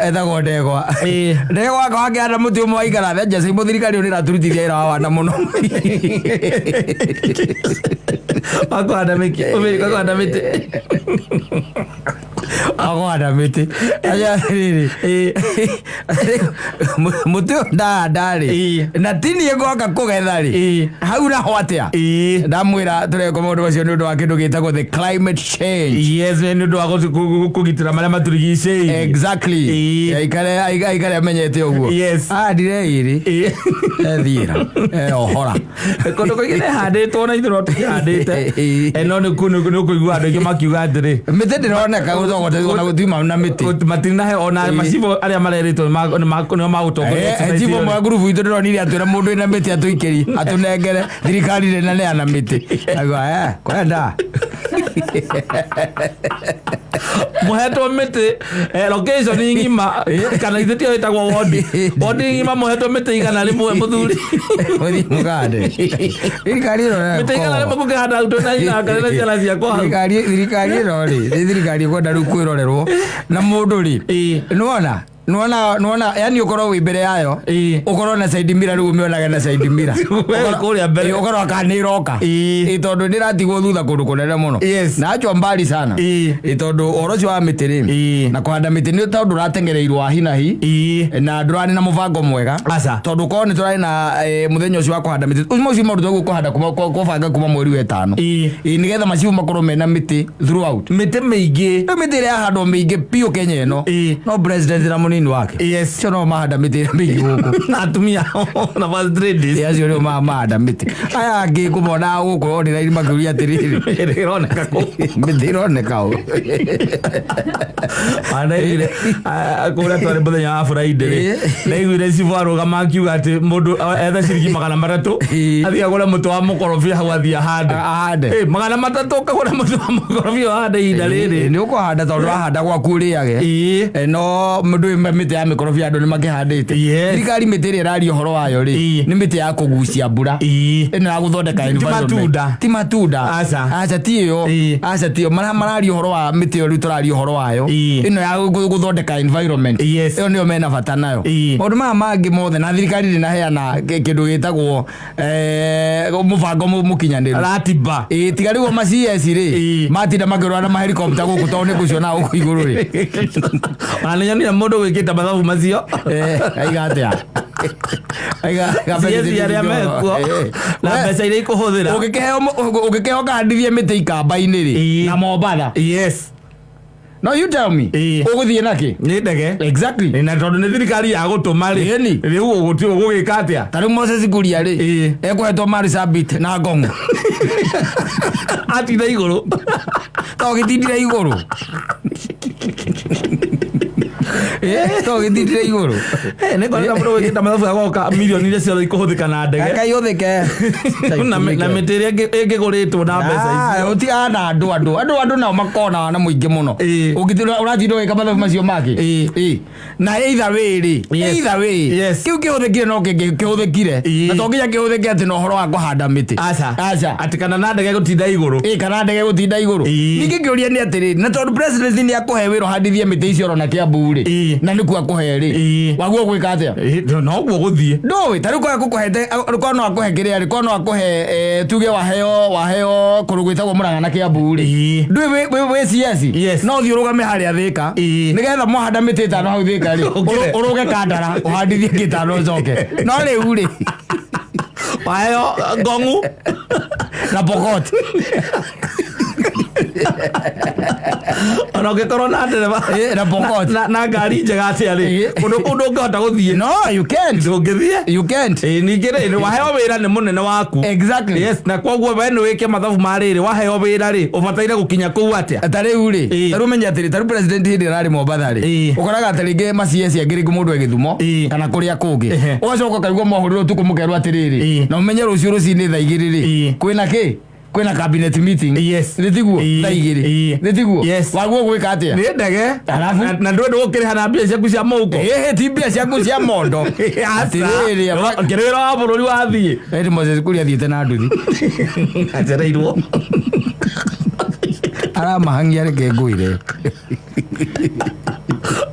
etagwo Ndegwa. Ĩĩ. Ndegwa wakwa wakĩhanda mũtĩ ũmwe waikara thĩ anja Saimo, thirikari ĩyo nĩ ĩratũrutithia wĩra wa wana mũno. Wakũhanda mĩtĩ. Wakũhanda mĩtĩ. Wakũhanda mĩtĩ. Anja atĩrĩrĩ, mũtĩ ũyũ ndahanda rĩ, Ĩĩ. na ti niĩ ngoka kũgetha rĩ, Ĩĩ. hau naho atĩa? Ĩĩ. Ndamwĩra tũreka maũndũ macio nĩ ũndũ wa kĩndũ gĩtagwo the climate change. Yes, nĩ ũndũ wa kũgitĩra marĩa matũrigicĩirie. Exactly. Ĩĩ. Aikare amenyete ũguo. Yes. Ahandire ĩrĩ. Ĩĩ. Ethiĩra eohora. Kũndũ kũingĩ nĩ handĩtwo na ithuĩ no tũkĩhandĩte. Ĩĩ. No nĩ ũkũigua andũ aingĩ makiuga atĩrĩ, Mĩtĩ ndĩroneka gũtogotethwo na gũtiuma na mĩtĩ. Matirinahe ona Ĩĩ. macibũ arĩa marerĩtwo nĩo magũtongoria exercise Chifu ĩyo. mwa ngurubu itũ ndĩronire atwĩra mũndũ wĩna mĩtĩ atũikĩrie atũnengere, thirikari ndĩnaneana mĩtĩ. Auga, kwenda. Mũhetwo mĩtĩ, location ng'ima, kana ithe tio ĩtagwo wodi, wodi ng'ima mũhetwo mĩtĩ 100 mũthuri. Mũthiĩ mũkande thirikari ĩno. Mĩtĩ 100 kũngĩhanda hau twĩna nyina kana na ciana ciakwa hau. Thirikari ĩno rĩ, nĩ thirikari ĩkwenda rĩu kwĩrorerwo na mũndũ rĩ. Ĩĩ. Nĩwona Nĩwona, nĩwona, yani ũkorwo wĩ mbere yayo, Ĩĩ. ũkorwo na side mirror, rĩu ũmĩonage na side mirror. We wĩ kũrĩa mbere. Ĩĩ, ũkorwo kana nĩ ĩroka. Ĩĩ. Ĩĩ, tondũ nĩ ĩratigwo thutha kũndũ kũnene mũno. Yes. Na achwo mbali sana. Ĩĩ. Ĩĩ, tondũ ũhoro ũcio wa mĩtĩ rĩ, Ĩĩ. na kũhanda mĩtĩ nĩ tondũ ũratengereirwo wa hinahi Ĩĩ. na ndũrarĩ na mũbango mwega. Aca. Tondũ korwo nĩ tũrarĩ na mũthenya ũcio wa kũhanda mĩtĩ ũcio, ũcio maũndũ twaguo kũhanda kũbanga kuma mweri wa ĩtano. Ĩĩ. Ĩĩ, nĩgetha macibu makorwo mena mĩtĩ throughout. Mĩtĩ mĩingĩ. Rĩu mĩtĩ ĩrĩa yahandwo mĩingĩ biũ Kenya ĩno, Ĩĩ. no president na mũnini wake. Yes. Acio no mahanda mĩtĩ ĩrĩa mĩingĩ gũkũ. Na atumia na first ladies. Ĩ, acio nĩo mahanda mĩtĩ. Aya angĩ kũmona gũkũ online makĩũria atĩrĩrĩ, ĩroneka kũ mĩtĩ ĩroneka ũ? Ndaiguire kũrĩa twarĩ mũthenya wa Friday rĩ, Ĩĩ. ndaiguire cibũ arũgama akiuga atĩ mũndũ etha ciringi 300 Ĩĩ. athiĩ agũre mũtĩ wa mũkorobia hau athiĩ ahande. Ahande. Ĩ, 300 ũkagũra mũtĩ wa mũkorobia ũhande ihinda rĩrĩ. Nĩ ũkũhanda tondũ wahanda gwaku ũrĩage. Ĩĩ. No ndũĩ mĩtĩ ya mĩkorobia andũ nĩ makĩhandĩte. Yes. Thirikari mĩtĩ ĩrĩa ĩraria ũhoro wayo rĩ, Ĩĩ. nĩ mĩtĩ ya kũgucia mbura. Ĩĩ. Ĩno ya gũthondeka Ti environment. matunda. Ti matunda. Aca. Aca, ti ĩyo. Ĩĩ. Aca, ti ĩyo. Marĩa mararia ũhoro wa mĩtĩ ĩyo rĩu tũraria ũhoro wayo, Ĩĩ. ĩno ya gũthondeka environment, Yes. ĩyo nĩyo mena bata nayo. Ĩĩ. Maũndũ maya mangĩ mothe, na thirikari ndĩnaheana kĩndũ gĩtagwo mũbango mũkinyanĩru. Ratiba. Ĩĩ, tiga rĩu ma CS rĩ, Ĩĩ. matinda makĩrũa na mahelikopta gũkũ tondũ nĩ kũciona gũkũ igũrũ rĩ. Ona nĩ nyonire mũndũ wĩkĩte mathabu macio. Aiga atĩa? Aiga CS arĩa mekuo na mbeca iria ikũhũthĩra. Ũngĩkĩheo kandithie mĩtĩ ikamba-inĩ rĩ, Ĩĩ. na Mombatha, Yes. no you tell me, Ĩĩ. ũgũthiĩ nakĩ? Nĩ ndege. Exactly. Na tondũ nĩ thirikari ya gũtũma rĩ, Ĩni. rĩu ũgũgĩka atĩa? Ta rĩu Moses Kuria rĩ, Ĩĩ. ekũhetwo Marsabit na Ngong'o. Atinda igũrũ. To gĩtindire igũrũ. To gĩtindire igũrũ. Nĩ ngorete mũndũ wĩkĩte mathabu agoka milioni iria ciothe ikũhũthĩka na ndege Reke ihũthĩke. na mĩtĩ ĩrĩa ĩngĩgũrĩtwo na mbeca icio. Ũtigaga na andũ nao makona na mũingĩ mũno. Ĩĩ. Ũngĩtinda ũratinda ũgĩka mathabu macio mangĩ. Ĩĩ. Ĩĩ. Na either way rĩ, Yes. either way, Yes. kĩu kĩhũthĩkire no kĩngĩ kĩhũthĩkire. Ĩĩ. Na to nginya kĩhũthĩke atĩ na ũhoro wa kũhanda mĩtĩ. Aca. Aca. Atĩ kana na ndege gũtinda igũrũ. Ĩ, kana ndege gũtinda igũrũ. Ĩĩ. Ningĩ kĩũria nĩ atĩrĩrĩ, na tondũ president nĩ akũhe wĩra ũhandithie mĩtĩ icio orona Kiambu rĩ, Ĩĩ. na nĩkuo akũhe rĩ, Ĩĩ. waguo gwĩka atĩa? Ĩ, noguo gũthiĩ. Ndũĩ ta rĩu korwo akũkũhete, korwo no akũhe kĩrĩa rĩ, korwo no akũhe tuge waheo kũndũ gwĩtagwo Mũrang'a na Kiambu rĩ, Ĩĩ. ndũĩ wĩ CS, Yes. no ũthiĩ ũrũgame harĩa Thĩka, Ĩĩ. nĩgetha mwahanda mĩtĩ ĩtano hau Thĩka rĩ, Ũkĩre. ũrũge Kandara ũhandithie gĩtano ũcoke. No rĩu rĩ, Waheo ngong'u. Na Pokot. Ona ũngĩkorwo na ndereba Ĩ, na Pokot. na ngari njega atĩa rĩ, Ĩ. kũndũ kũu ndũngĩhota gũthiĩ. No, you can't. Ndũngĩthiĩ. You can't. Ĩ, ningĩ rĩ waheo wĩra nĩ mũnene waku. Exactly. Yes, na koguo we nĩ wĩke mathabu ma rĩrĩ, waheo wĩra rĩ, ũbataire gũkinya kũu atĩa? Ta rĩu rĩ, Ĩ. ta rĩu menya atĩrĩ, ta rĩu president hĩndĩ ĩrĩa arĩ Mombatha rĩ, Ĩ. ũkoraga atĩ rĩngĩ ma CS angĩ rĩngĩ mũndũ e Gĩthumo Ĩ. kana kũrĩa kũngĩ, Ehe. ũgacoka ũkaigua mwahũrĩrwo ũtukũ mũkerwo atĩrĩrĩ, Ĩ. na ũmenye rũciũ rũcinĩ thaa 2 rĩ, Ĩ. kwĩna kĩ, kwĩna cabinet meeting. Yes. Nĩ tiguo? Ĩ. Thaa 2. Ĩ. Nĩ tiguo? Yes. Waguo gwĩka atĩa? Nĩ ndege. Alafu? Na ndũĩ ndũgũkĩrĩha na mbia ciaku cia mũhuko. Ĩhĩ, ti mbia ciaku cia mondo. Atĩrĩrĩ, kĩrĩ wĩra wa bũrũri wathiĩ. Ĩndĩ Moses Kuria athiĩte na nduthi. Acereirwo. Aramahangia, reke ngwĩre.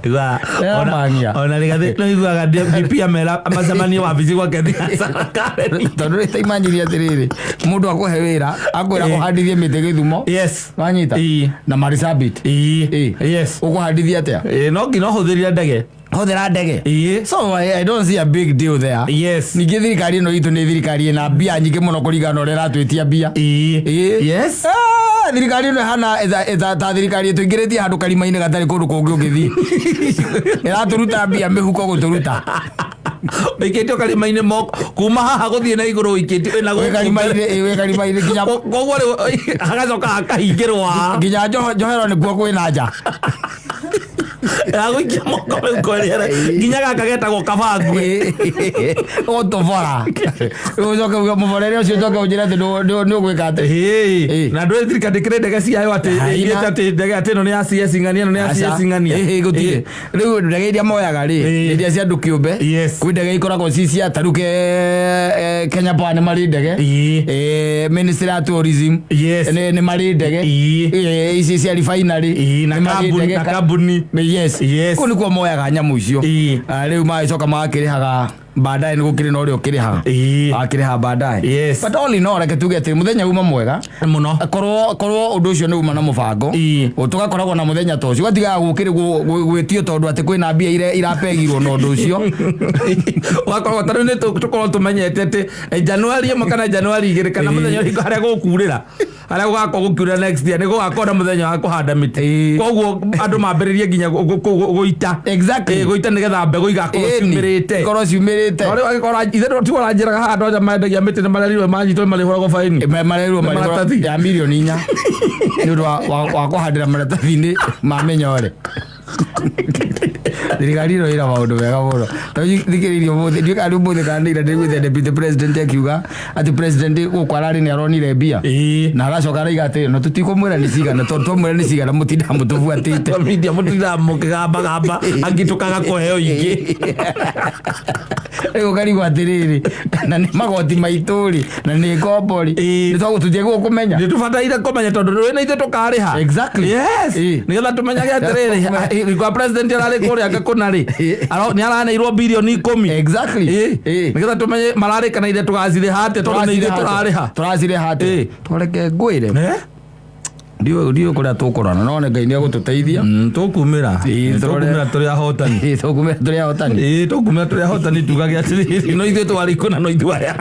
Ĩramania. Ona rĩgathĩ no iguaga DP amera macemanie wabici gwake thinacara Karen. Tondũ rĩ, taimanyiri atĩrĩrĩ, mũndũ akũhe wĩra akwĩra Ĩ. ũhandithie mĩtĩ Gĩthumo. Yes. Wanyita? Ĩ. Na Marsabit. Ĩ. Ĩ. Yes. Ũkũhandithia atĩa? Ĩ, no nginya ũhũthĩrire ndege. Hũthĩra ndege. Ĩ. So I don't see a big deal there. Yes. Ningĩ thirikari ĩno itũ nĩ thirikari ĩna mbia nyingĩ mũno kũringana na ũrĩa ĩratwĩtia mbia. Ĩ. Ĩ. Yes. Ah, thirikari ĩno ĩhana ta thirikari ĩtũingĩrĩtie handũ karima-inĩ gatarĩ kũndũ kũngĩ ũngĩthiĩ. Ĩratũruta mbia mĩhuko gũtũruta. Ũikĩtio karima-inĩ moko kuma haha gũthiĩ na igũrũ, ũikĩtio wĩna Wĩ gũkũ. karima-inĩ, ĩ, wĩ karima-inĩ nginya Koguo rĩu hagacoka hakahingĩrwo haha. Nginya njohero nĩkuo kwĩna nja. Gagũikia moko mĩhuko ĩrĩa nginya gaka getagwo kabangwe. Ũtũbora ũcoke uge mũborere ũcio, ũcoke ũnjĩre atĩ nĩ ũgwĩka atĩ. Ĩĩ. Na ndũĩ thirikari ndĩkĩrĩ ndege ciayo atĩ Haina. ĩigĩte atĩ ndege atĩ ĩno nĩ ya CS ng'ania, ĩno nĩ ya CS ng'ania. Ĩhĩ, gũtirĩ. Rĩu ndege iria moyaga rĩ, Ĩĩ. nĩ iria cia andũ kĩũmbe. Yes. Kwĩ ndege ikoragwo ci cia tarĩu Kenya Power nĩ marĩ ndege. Ĩĩ. Ministry ya Tourism Yes. nĩ marĩ ndege. Ĩĩ. Ici cia refinery Ĩĩ, na nĩ marĩ kambuni ndege. na kambuni. Yes. Yes. Kũu nĩkuo moyaga nyamũ icio. Ĩĩ. Ah, rĩu magĩcoka magakĩrĩhaga baadaye nĩ gũkĩrĩ na ũrĩa ũkĩrĩhaga. Ĩĩ. Akĩrĩha baadaye. Yes. But all in all, reke tuge atĩ mũthenya uma mwega. Mũno. Korwo ũndũ ũcio nĩ uma na mũbango. Ĩĩ. Tũgakoragwo na mũthenya ta ũcio. Ũgatigaga gũkĩrĩ gwĩtio tondũ atĩ kwĩna mbia irapegirwo na ũndũ ũcio. Wakorwo ta rĩu nĩ tũkorwo tũmenyete atĩ Januari 1 kana Januari 2 kana Ĩĩ. mũthenya ũrĩkũ harĩa gũkurĩra, harĩa gũgakorwo gũkiura next year, nĩ gũgakorwo na mũthenya wa kũhanda mĩtĩ. Ĩĩ. Koguo andũ mambĩrĩrie nginya gũita. Exactly. Ĩĩ, gũita nĩgetha mbegũ igakorwo Ĩni. ciumĩrĩte. Ikorwo ciumĩrĩte. No rĩu angĩkorwo ithe tiguo ũranjĩraga haha andũ arĩa mendagia mĩtĩ nĩ marerirwo manyitwo nĩ marĩhũragwo baini. Marerirwo Nĩ marĩhũragwo maratathi. ya mirioni 4 nĩ ũndũ wa kũhandĩra maratathi-inĩ ma mĩnyore. Thirikari ĩno ĩna maũndũ mega mũno. Thikĩrĩirie ũmũthĩ, ndiũĩ kana nĩ ũmũthĩ kana nĩ ira, ndĩraiguĩte deputy president akiuga atĩ president gũkũ ararĩ nĩ aronire mbia. Ĩĩ. Na aracoka araiga atĩ no tũtikũmwĩra nĩ cigana, tondũ twamwĩra nĩ cigana mũtindaga mũtũbuatĩte. Media mũtindaga mũkĩgambagamba angĩ tũkaga kũheo ingĩ. Rĩu ũkarigwo atĩrĩrĩ, na nĩ magoti maitũ rĩ, na nĩ ngombo rĩ, Ĩĩ. nĩ twagũtũtiagĩrĩirwo kũmenya. Nĩ tũbataire kũmenya tondũ rĩu na ithuĩ tũkarĩha. Exactly. Yes. Ĩĩ. Nĩgetha tũmenyage atĩrĩrĩ, kwa president ararĩ kũrĩa ngakũna rĩ, nĩ araneirwo birioni 10. Exactly. Ĩĩ. Ĩĩ. Nĩgetha tũmenye mararĩka na ithuĩ tũgacirĩha atĩa tondũ nĩ ithuĩ tũrarĩha. Tũracirĩha atĩa? Ĩĩ. Tũreke ngwĩre. Eh? Ndiũĩ kũrĩa tũkũrana, no nĩ Ngai nĩ egũtũteithia. Tũkumĩra. Ĩĩ, tũrore. Tũkumĩra tũrĩ ahotani. Ĩĩ, tũkumĩra tũrĩ ahotani. Ĩĩ, tũkumĩra tũrĩ ahotani tugage atĩrĩrĩ, no ithuĩ twarĩ kũna no ithuĩ aya.